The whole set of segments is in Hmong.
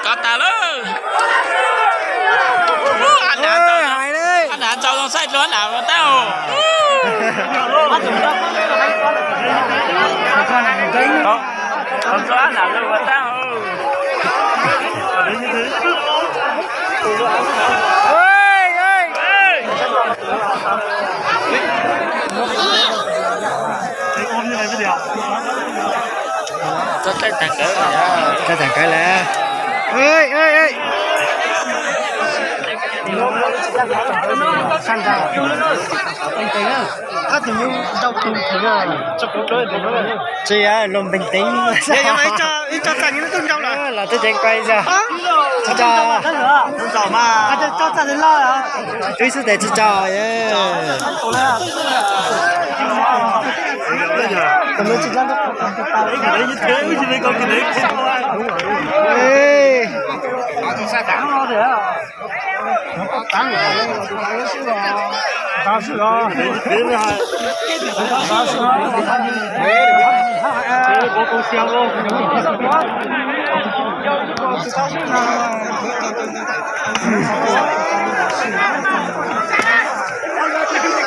Kov tas lawm. Ab nam tsaus zoo saib dlua ab nam ua tab. Tsaus zoo ab nam ua tab. Txawj tag kawg lawm. Tsis, los npeeg teev. Los twb ceev koj zog. Twb xub tes tsis tso.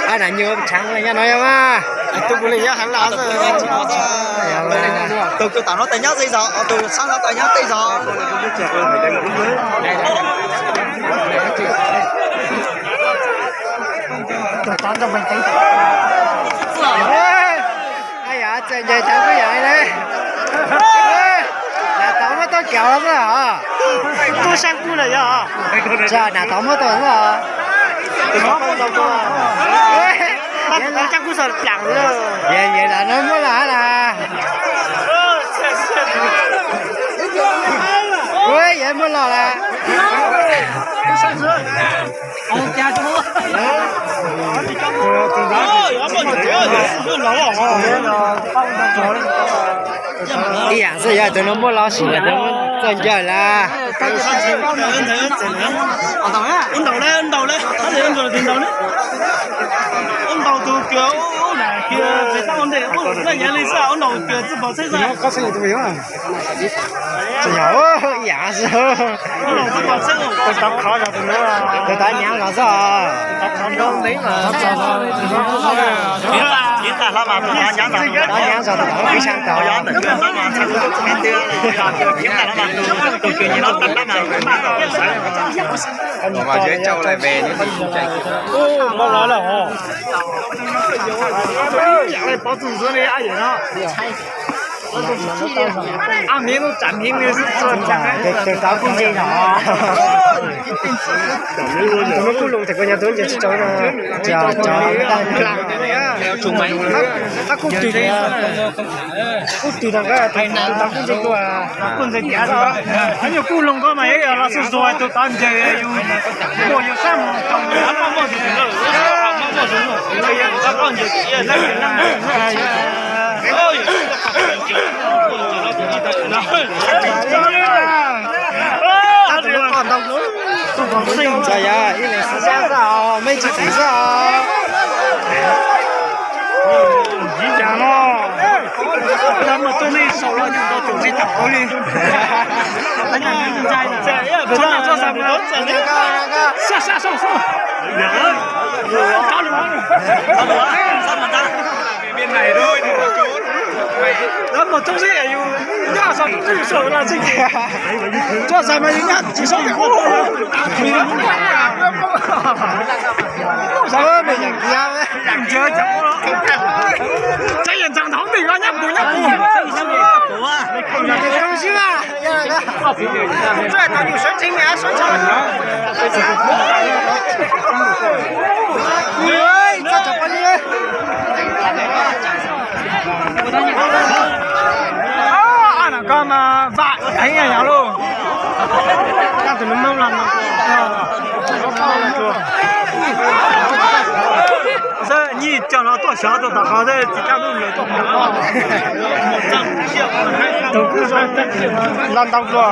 Ab nam nyuam tshaav le nyob no yog mas. Tub kuv le nyob heev los. Tus kuv tom no tes nyob tej zog, tus sab no tes nyob tej zog. Yog txawm ncaws tau kuj yam li. Nam tod muab tau kiav xwb os. Tuaj sab kub lawm yog. Nam tod muab tau xwb os. Tab sis kuj xav plam xwb. Yog, yog lam no muab los hab las. Ua, yog muab los las. Ib yam xwb, yog tus no muab los sim, tus no muab txawj ncaws las. Ua ntaus le, ua ntaus le, ua ntaus tus kws, ua ntaus tus kws txij pov txheb xwb. Tsis yog, ib yam xwb. Tus tod khov zog tus no, tus tod nyaav zog xwb os. Tus tod nyaav zog, tus tod kwv tshaj tawm. Pov txus xwb li ab yam no. Ab, miv lub tsam miv li xwb. Tus tod kuj ntse zog. Tus no kuj loo thaum koj nyob tus ntse tsis tau no. Cov, cov tag nplas, hab kuj twg, kuj twg tag, tus tod kuj ntse dua. Kuj ntse tiag, hab nyuag kuj loo koj mas yog los xub xuas tus tod ntse yus, muaj yus sab mus tau, muaj tus ntse, muaj tus ntse. Yog ib leeg xwb xwb os, mej tsis txwm xwb os. Ib yam no, muaj tub nej sau los tau tus nej tau li. Sab sab sau sau. Lawv mus txog xwb es yus nyob saum tub twg saum los txij. Txog xav mas yus nyob tsis saum yus. Tsav yeej ntxeev nthov tig nyob puag nyob puag. Ab, nam koj mas vam heev yog lauj. Koj tus no moog los no. Xwb nyij coj no tuaj sawv rau tom qhov xwb tsis kaj lub lawm tuaj. Tus kuj zoo los ntau dua.